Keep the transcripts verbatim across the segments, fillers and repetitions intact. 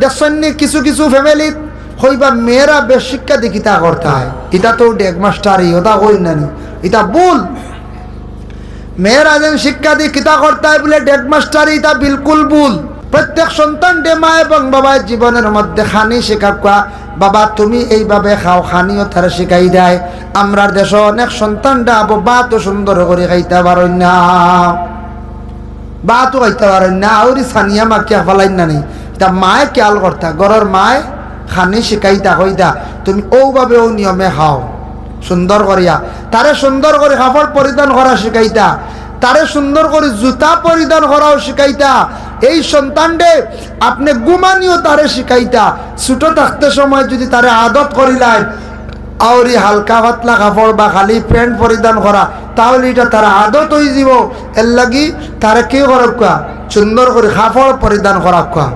দেখছইন নি কিছু কিছু ফ্যামিলিত কইবা, মেয়েরা বেশ শিক্ষা দি কিতা করতায়, ইতা তো ডেগ মাস্টারি, ওটা কই না নি, ইতা ভুল। মেয়েরা যেন শিক্ষা দি কিতা করতায় বুলে ডেগ মাস্টারি, ইতা বিলকুল ভুল। প্রত্যেক সন্তানরে মা এবং বাবায় জীবনের মধ্যে খানি শিখাউক্কা, বাবা তুমি এইভাবে খাও, খানিও তারে শিখাই দেয়। আমরার দেশো অনেক সন্তানরা আবো ভাতও সুন্দর করি খাইতা পারইন না, ভাতও খাইতা পারইন না, আউরি ছানিয়া মাখিয়া ফালাইন না নি, ইতা মায়ে খেয়াল করতা, ঘরর মায়ে খানি শিখাইতা, কইতা তুমি অউভাবে অউ নিয়মে খাও। সুন্দর করিয়া তারে সুন্দর করি কাপড় পরিধান করা শিখাইতা, তারে সুন্দর করি জুতা পরিধান করাও শিখাইতা। এই সন্তানরে আপনে ঘুমানিও তারে শিখাইতা। ছোট থাকতে সময় যদি তারে আদত করিলাইন, আউরি হালকা পাতলা কাপড় বা খালি প্যান্ট পরিধান করা, তাহলে ইটা তার আদত অইযিবো। এরলাগি তারে কি করাউক্কা? সুন্দর করি কাপড় পরিধান করাউক্কা।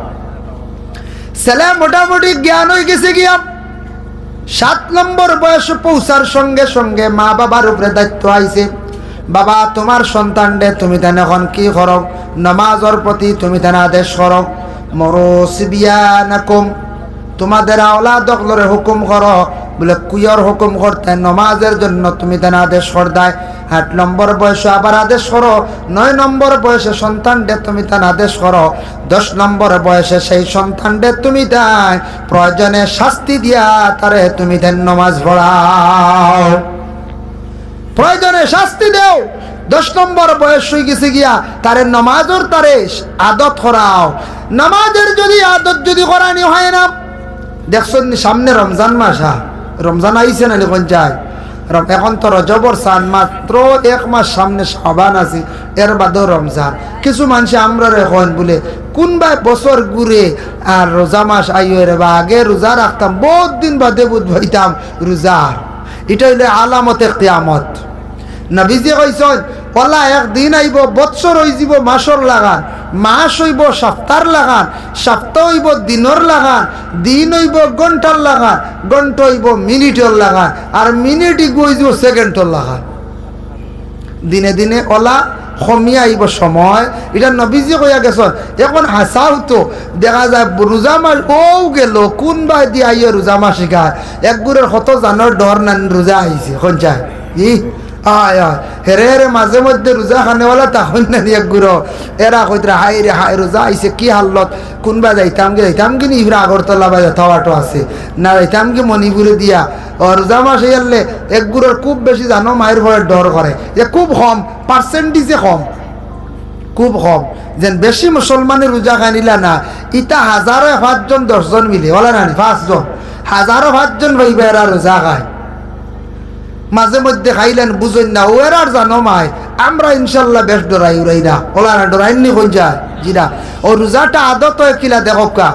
ছেলে মোটামুটি জ্ঞান অইগেছে গিয়া, সাত নম্বর বয়সে পৌঁছার সঙ্গে সঙ্গে মা বাবার উপরে দায়িত্ব আইছে। বাবা, তুমার সন্তানরে তুমি তান এখন কি করো? নমাজর প্রতি তুমি তান আদেশ করো। মুরু সিবিয়ানাকুম, তুমাদের আওলাদ অকলরে হুকুম করো। বুলে, কুইয়র হুকুম করতে? নমাজের জন্য তুমি তান আদেশ করদায়। আট নম্বর বয়সে আবার আদেশ করো। নয় নম্বর বয়সে সন্তানরে তুমি তান আদেশ করো। দশ নম্বর বয়সে সেই সন্তানরে তুমি তাই প্রয়োজনে শাস্তি দিয়া তারে তুমি তান নমাজ পড়াও। প্রয়োজনে শাস্তি দেও। দশ নম্বর বয়স অইগেছে গিয়া, তারে নমাজর তারে আদত করাও। নমাজের যদি আদত যদি করানি হয় না, দেখছইন নি সামনে রমজান মাস, হ্যাঁ, রমজান আইছে না নি, কইন চাই? রম-, এখন তো রজবর চান, মাত্র এক মাস সামনে শাবান আছে, এর বাদেও রমজান। কিছু মানষে আমরারে কইন বুলে, কুনবায় বছর ঘুরে আর রোজা মাস আইও রে বা, আগে রোজা রাখতাম, বউত দিন বাদে বুধ পাইতাম রোজা। ইটা অইলে আলামতে কিয়ামত। নবীজি কইছইন, অলা এক দিন আইবো, বৎসর অইযিবো মাসর লাখান, মাস অইবো সাপ্তার লাখান, সাপ্তা অইবো দিনর লাখান, দিন অইবো ঘন্টার লাখান, ঘন্টা অইবো মিনিটর লাখান, আর মিনিট ইগু অইযিবো সেকেন্ডর লাখান। দিনে দিনে অলা কমিয়া আইবো সময়, ইটা নবীজি কইয়া গেছইন। এখন হাছাউ তো দেখা যায় রোজা মাস অউ গেলো, কুনবায়দি আইয়া রোজা মাস ইখান। একগুরর কত জানর ডর নানি রোজা আইছে, কইন চাই? ই, আয়, আয়। হেরে হেরে মাঝে মধ্যে রোজা খানেওয়ালা তা কইন নানি একগুর। এরা কইতরা, হায় রে হায়, রোজা আইছে, কি হালত। কুনবায় যাইতাম গি, যাইতাম গি নি, ইফরা আগরতলা বায় যথাবাটো আছে। না যাইতাম গি মণিপুরে দিয়া। ও রোজা মাস আইয়ারলে একগুরর খুব বেশি জানো মাইর পড়ে ডর করে। যে খুব কম, পার্সেন্টেজে কম। খুব কম। যেন বেশি মুসলমানে রোজা খাইন ইলা না, ইতা হাজারো পাঁচজন, দশজন মিলে, অলা নানি, পাঁচজন। হাজারো পাঁচজন পাইবা এরা রোজা খায়। মাঝে মধ্যে খাইলাইন বুঝইন না, অউ এরার জানো মায়, আমরা ইনশাল্লাহ বেশ ডরাই উড়াই না। অলা না, ডরাইন নি কইন চাই? জি না। অউ রোজাটা আদত অয় কিলা দেখউক্কা।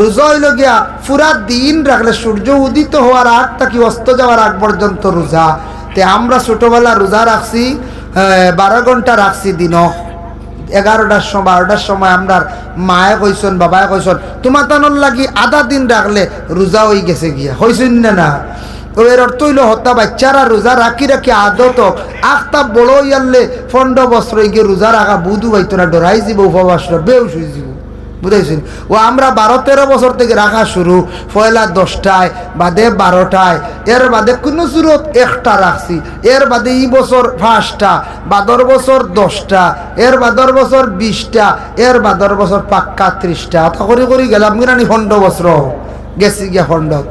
রোজা অইলো গিয়া পুরা দিন রাখলে সূর্য উদিত হওয়ার আগ থাকি অস্ত যাওয়ার আগ পর্যন্ত রোজা। তে আমরা ছোটবেলা রোজা রাখছি, আহ, বারো ঘন্টা রাখছি দিনো। এগারোটার সময়, বারোটার সময় আমরার মায়ে কইছইন, বাবায় কইছইন, তুমা তানর লাগি আধা দিন রাখলে রোজা অইগেছে গিয়া। কইছইন না, না? তো এর অর্থ অইলো হতা বাইচ্চারা রোজা রাখি রাখি আদত অউক, আখতা বড় অইয়ারলে পনরো বছর অইগিয়া রোজা রাখা বুধু পাইতো না, ডরাই যিবো, উপবাস বেহুশ অইযিবো। বুঝাইছইন? ও আমরা বারো তেরো বছর থাকি রাখা শুরু, পয়লা দশটায়, বাদে বারোটায়, এর বাদে কুনু সুরত একটা রাখছি, এর বাদে ই বছর পাঁচটা, বাদর বছর দশটা, এর বাদর বছর বিশটা, এর বাদর বছর পাক্কা ত্রিশটা। অতা করি করি গেলাম গি নানি পনরো বছর, গেছি গিয়া পনরোত।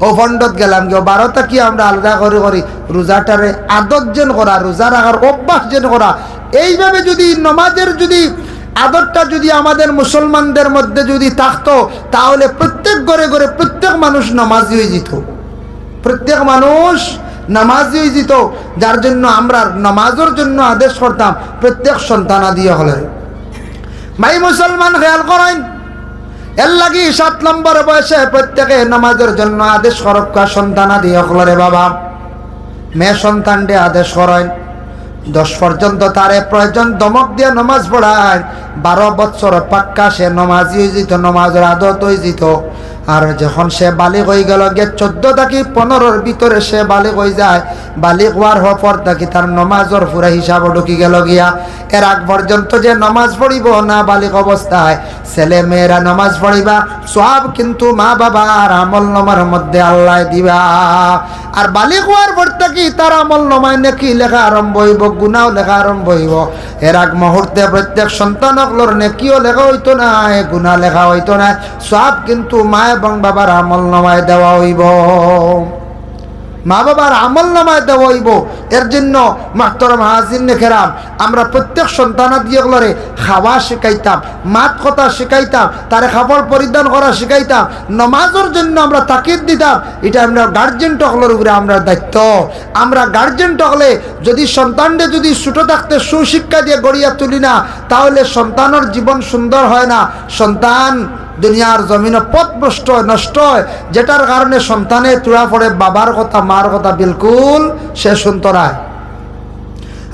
অউ পনরোত গেলাম গিয়া, বারো থাকি আমরা আলাদা করি করি রোজাটারে আদত যেন করা, রোজা রাখার অভ্যাস যেন করা। এইভাবে যদি নমাজের যদি আদতটা যদি আমাদের মুসলমানদের মধ্যে যদি থাকতো, তাহলে প্রত্যেক ঘরে ঘরে প্রত্যেক মানুষ নমাজি অইযিতো, প্রত্যেক মানুষ নমাজি অইযিতো। যার জন্য আমরা নমাজর জন্য আদেশ করতাম প্রত্যেক সন্তানাদি অকলরে। ভাই মুসলমান, খেয়াল করইন, এরলাগি সাত নম্বর বয়সে প্রত্যেকে নমাজর জন্য আদেশ করউক্কা সন্তানাদি অকলরে। বাবা, মেয়ে সন্তানরে আদেশ করইন, দশ পর্যন্ত তারে প্রয়োজন ধমক দিয়া নমাজ পড়াইন। বারো বছর পাক্কা সে নমাজি অইযিতো, নমাজর আদত অইযিতো। আর যখন সে বালিগ অইগেলো গিয়া, চৌদ্দ থাকি পনেরোর ভিতরে সে বালিগ অইযায়, বালিগ অওয়ার পর থাকি তার নমাজর পুরা হিসাবো ঢুকিগেলো গিয়া। এর আগ পর্যন্ত যে নমাজ পড়িবো না বালিগ অবস্থায়, ছেলে মেয়েরা নমাজ পড়িবা, সওয়াব কিন্তু মা বাবার আমল নামার মধ্যে আল্লায় দিবা। আর বালিগ অওয়ার পর থাকি তার আমল নামায় নেকি লেখা আরম্ভ অইবো, গুনাও লেখা আরম্ভ অইবো। এর আগ মুহূর্তে প্রত্যেক সন্তান অকলর নেকিও লেখা অইতো নায়, গুনা লেখা অইতো নায়, সওয়াব কিন্তু মা এবং বাবার আমল নামায় দেওয়া অইবো, মা বাবার আমল নামায় দেওয়া অইবো। এর জন্য, মুহতারাম হাজিরিনে কেরাম, আমরা প্রত্যেক সন্তানাদি অকলরে খাওয়া শিখাইতাম, মাত কথা শিখাইতাম, তারে কাপড় পরিধান করা শিখাইতাম, নমাজর জন্য আমরা তাকিদ দিতাম। ইটা আমরা গার্জিয়ান অকলর উপরে আমরার দায়িত্ব। আমরা গার্জিয়ান অকলে যদি সন্তানরে যদি ছোট থাকতে সুশিক্ষা দিয়া গড়িয়া তুলি না, তাহলে সন্তানর জীবন সুন্দর হয় না। সন্তান দুনিয়ার জমিনো পথভ্রষ্ট হয়, নষ্ট হয়, যেটার কারণে সন্তানে তুড়া পড়ে, বাবার কথা, মার কথা বিলকুল সে শুনতো নায়।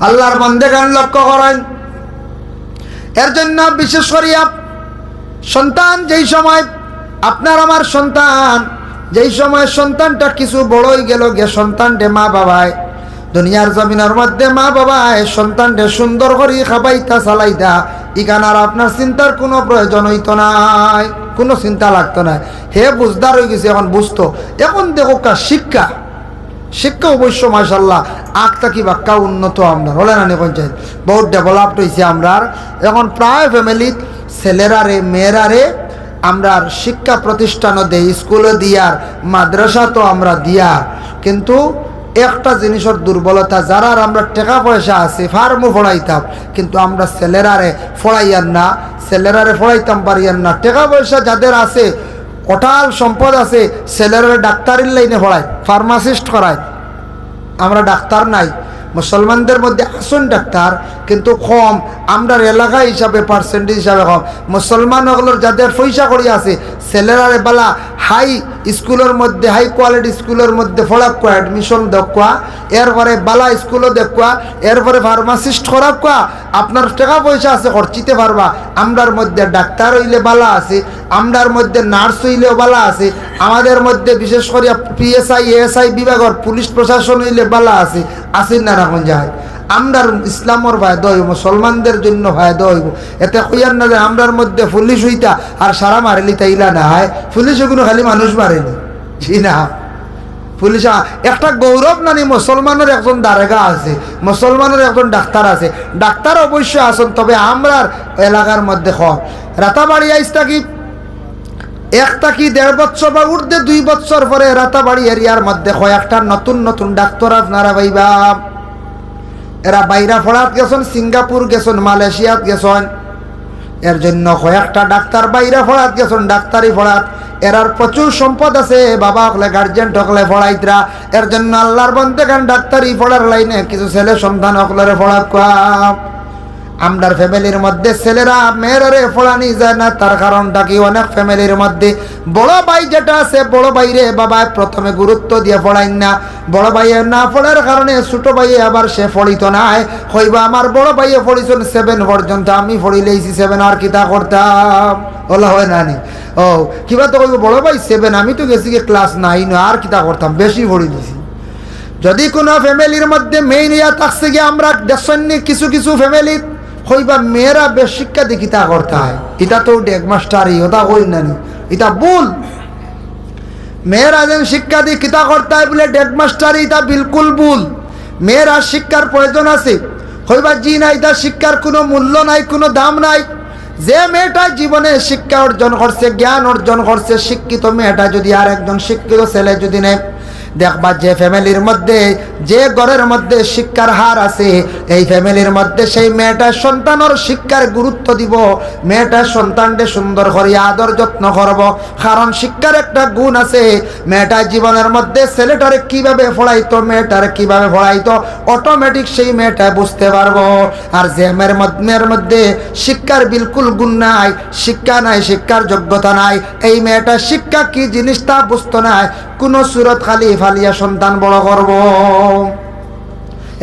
আল্লাহর বান্দেগান লক্ষ্য করইন, এর জন্য বিশেষ করিয়া সন্তান যেই সময়, আপনার আমার সন্তান, যেই সময় সন্তানটা কিছু বড় অইগেলো গিয়া, সন্তানরে মা বাবায় দুনিয়ার জমিনর মধ্যে মা বাবায় সন্তানরে সুন্দর করি খাবাইতা চালাইতা, ইখান আর আপনার চিন্তার কুনু প্রয়োজন অইতো নায়, কুনু চিন্তা লাগতো নায়। হে বুঝদার অইগেছে, এখন বুঝতো। এখন দেখউক্কা শিক্ষা, শিক্ষা অবশ্য মাশাআল্লাহ আগ থাকি বাক্কা উন্নত আমরার, অইলে না নি কইন চাই, বহুত developed অইছে আমরার। এখন প্রায় ফ্যামিলিত ছেলেরারে, মেয়েরারে আমরার শিক্ষা প্রতিষ্ঠানো দেই, স্কুলো দিয়ার, মাদ্রাসাত আমরা দিয়ার, কিন্তু একটা জিনিসর দুর্বলতা, যারার আমরার টেকা পয়সা আছে, ফার্মও পড়াইতাম, কিন্তু আমরা ছেলেরারে পড়াইয়ার না, ছেলেরারে পড়াইতাম পারিয়ার না। টেকা পয়সা যাদের আছে, অটাল সম্পদ আছে, ছেলেরারে ডাক্তারির লাইনে পড়ায়, ফার্মাসিস্ট করায়। আমরা ডাক্তার নাই, মুসলমানদের মধ্যে আছইন ডাক্তার, কিন্তু কম। আমরার এলাকা হিসাবে, পার্সেন্টেজ হিসাবে কম। মুসলমান অকলর যাদের পয়সা কড়ি আছে, ছেলেরারে বালা হাই স্কুলর মধ্যে, হাই কোয়ালিটি স্কুলর মধ্যে পড়াউক্কা, admission দেউক্কা, এরপরে বালা স্কুলো দেউক্কা, এরপরে ফার্মাসিস্ট করাউক্কা। আপনার টেকা পয়সা আছে, খরচিতে পারবা। আমরার মধ্যে ডাক্তার অইলে বালা আছে, আমরার মধ্যে নার্স অইলেও বালা আছে, আমাদের মধ্যে বিশেষ করিয়া পিএসআই, এএসআই বিভাগর পুলিশ প্রশাসন অইলে বালা আছে, আছে না, না কইন চাই? আমরার ইসলামর ফায়দা অইবো, মুসলমানদের জন্য ফায়দা অইবো। এতে কইয়ার না যে আমরার মধ্যে পুলিশ অইতা আর সারা মারিলিতা, ইলা নায়। পুলিশ অগুইন খালি মানুষ মারেনি, জি না। পুলিশ আ-, একটা গৌরব না নি, মুসলমানর একজন দারোগা আছে, মুসলমানর একজন ডাক্তার আছে। ডাক্তার অবশ্য আছইন, তবে আমরার এলাকার মধ্যে কম। রাতাবাড়ি আইজ থাকি এক থাকি দেড় বছর বা ঊর্ধ্বে দুই বছর পরে রাতাবাড়ি এরিয়ার মধ্যে কয়েকটা নতুন নতুন ডাক্তার আপনারা পাইবা। এরা বাইরা পড়াত গেছইন, সিঙ্গাপুর গেছইন, মালয়েশিয়াত গেছইন। এর জন্য কয়েকটা ডাক্তার বাইরা পড়াত গেছইন, ডাক্তারি পড়াত। এরার প্রচুর সম্পদ আছে, বাবা অকলে, গার্জিয়ান অকলে পড়াইতরা। এর জন্য আল্লাহর বান্দেগান ডাক্তারি পড়ার লাইনে কিছু ছেলে সন্তান অকলরে পড়াউক্কা। আমরার ফ্যামিলির মধ্যে ছেলেরা মেয়েরারে পড়ানি যায় না, তার কারণটা কি? অনেক ফ্যামিলির মধ্যে বড় ভাই যেটা আছে, বড় ভাইরে বাবায় প্রথমে গুরুত্ব দিয়া পড়াইন না। বড় ভাইয়ে না পড়ার কারণে ছোট ভাইয়ে আবার সে পড়িতো নায়, কইবা, "আমার বড় ভাইয়ে পড়ছইন সেভেন পর্যন্ত, আমি পড়িলাইছি সেভেন, আর কিতা করতাম?" অলা অয় না নি? ও, কিবা তো কইবো, "বড় ভাই সেভেন, আমি তো গেছি গি ক্লাস নাইন, আর কিতা করতাম, বেশি পড়িলিছি।" যদি কুনু ফ্যামিলির মধ্যে মেইন ইয়া থাকছে গি, আমরা দেখছইন নি কিছু কিছু ফ্যামিলি কইবা, "মেয়েরা বেশ শিক্ষা দি কিতা করতায়, ইতা তো ডেগমাস্টারি, অতা কইন না নি, ইতা ভুল।" মেয়েরা যেন শিক্ষা দি কিতা করতায় বুলে ডেগমাস্টারি, ইতা বিলকুল ভুল। মেয়েরা শিক্ষার প্রয়োজন আছে। কইবা, "জি না, ইতা শিক্ষার কুনু মূল্য নাই, কুনু দাম নাই।" যে মেয়েটা জীবনে শিক্ষা অর্জন করছে, জ্ঞান অর্জন করছে, শিক্ষিত মেয়েটা যদি আর একজন শিক্ষিত ছেলে যদি নেয়, দেখবা যে ফ্যামিলির মধ্যে, যে ঘরের মধ্যে শিক্ষার হার আছে, এই ফ্যামিলির মধ্যে সেই মেয়েটা সন্তানর শিক্ষার গুরুত্ব দিবো, মেয়েটা সন্তানরে সুন্দর করি আদর যত্ন করবো। কারণ শিক্ষার একটা গুণ আছে, মেয়েটা জীবনের মধ্যে ছেলেটারে কিভাবে পড়াইতো, মেয়েটারে কিভাবে পড়াইতো, অটোমেটিক সেই মেয়েটা বুঝতে পারবো। আর যে মেয়ের মধ-, মেয়ের মধ্যে শিক্ষার বিলকুল গুণ নাই, শিক্ষা নাই, শিক্ষার যোগ্যতা নাই, এই মেয়েটা শিক্ষা কি জিনিস তা বুঝতো নায়, কুনু সুরত খালি ফালিয়া সন্তান বড় করবো।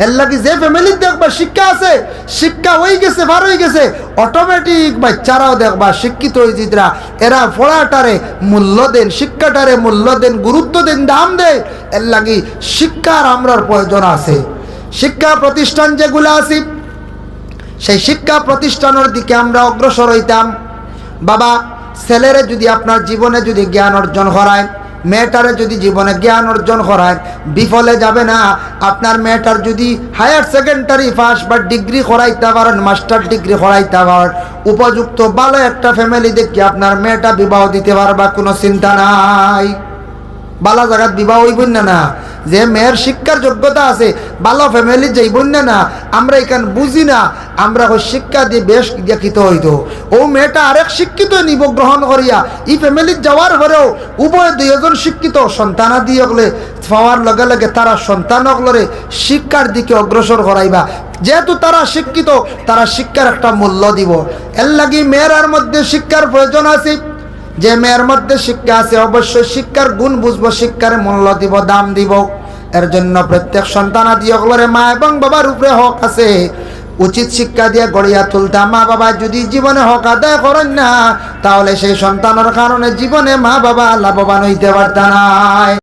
এর লাগি যে ফ্যামিলির দেখবা শিক্ষা আছে, শিক্ষা অই গেছে, পার অই গেছে, অটোমেটিক বাচ্চারাও দেখবা শিক্ষিত অই যিতরা। এরা পড়াটারে মূল্য দেন, শিক্ষাটারে মূল্য দেন, গুরুত্ব দেন, দাম দেয়। এর লাগি শিক্ষার আমরার প্রয়োজন আছে। শিক্ষা প্রতিষ্ঠান যেগুলা আছে, সেই শিক্ষা প্রতিষ্ঠানের দিকে আমরা অগ্রসর হইতাম। বাবা, ছেলেরে যদি আপনার জীবনে যদি জ্ঞান অর্জন করায়, মেয়েটারে যদি জীবনে জ্ঞান অর্জন করায়, বিফলে যাবে না। আপনার মেয়েটার যদি হায়ার সেকেন্ডারি পাস বা ডিগ্রি করাইতা পারেন, মাস্টার ডিগ্রি করাইতা পারেন, উপযুক্ত ভালো একটা ফ্যামিলি দেখি আপনার মেয়েটা বিবাহ দিতে পারবা, কোনো চিন্তা নাই। ভালা জাগাত বিবাহ অইবইন না, না? যে মেয়ের শিক্ষার যোগ্যতা আছে, ভালা ফ্যামিলিত যাইবইন না, না? আমরা ইখান বুঝি না, আমরা কই শিক্ষা দিয়া বেশ দেখিত অইতো। অউ মেয়েটা আরেক শিক্ষিত নিব গ্রহণ করিয়া, ই ফ্যামিলিত যাওয়ার পরেও উভয় দুইজন শিক্ষিত সন্তানাদি অকলে পাওয়ার লগে লগে তারা সন্তান অকলরে শিক্ষার দিকে অগ্রসর করাইবা। যেহেতু তারা শিক্ষিত, তারা শিক্ষার একটা মূল্য দিব। এর লাগি মেয়েরার মধ্যে শিক্ষার প্রয়োজন আছে। যে মেয়ের মধ্যে শিক্ষা আছে, অবশ্যই শিক্ষার গুণ বুঝবো, শিক্ষার মূল্য দিব, দাম দিব। এর জন্য প্রত্যেক সন্তানাদি অকলরে মা এবং বাবার উপরে হক আছে, উচিত শিক্ষা দিয়া গড়িয়া তুলতা। মা বাবা যদি জীবনে হক আদায় করেন না, তাহলে সেই সন্তানের কারণে জীবনে মা বাবা লাভবান হইতে পারতা নায়।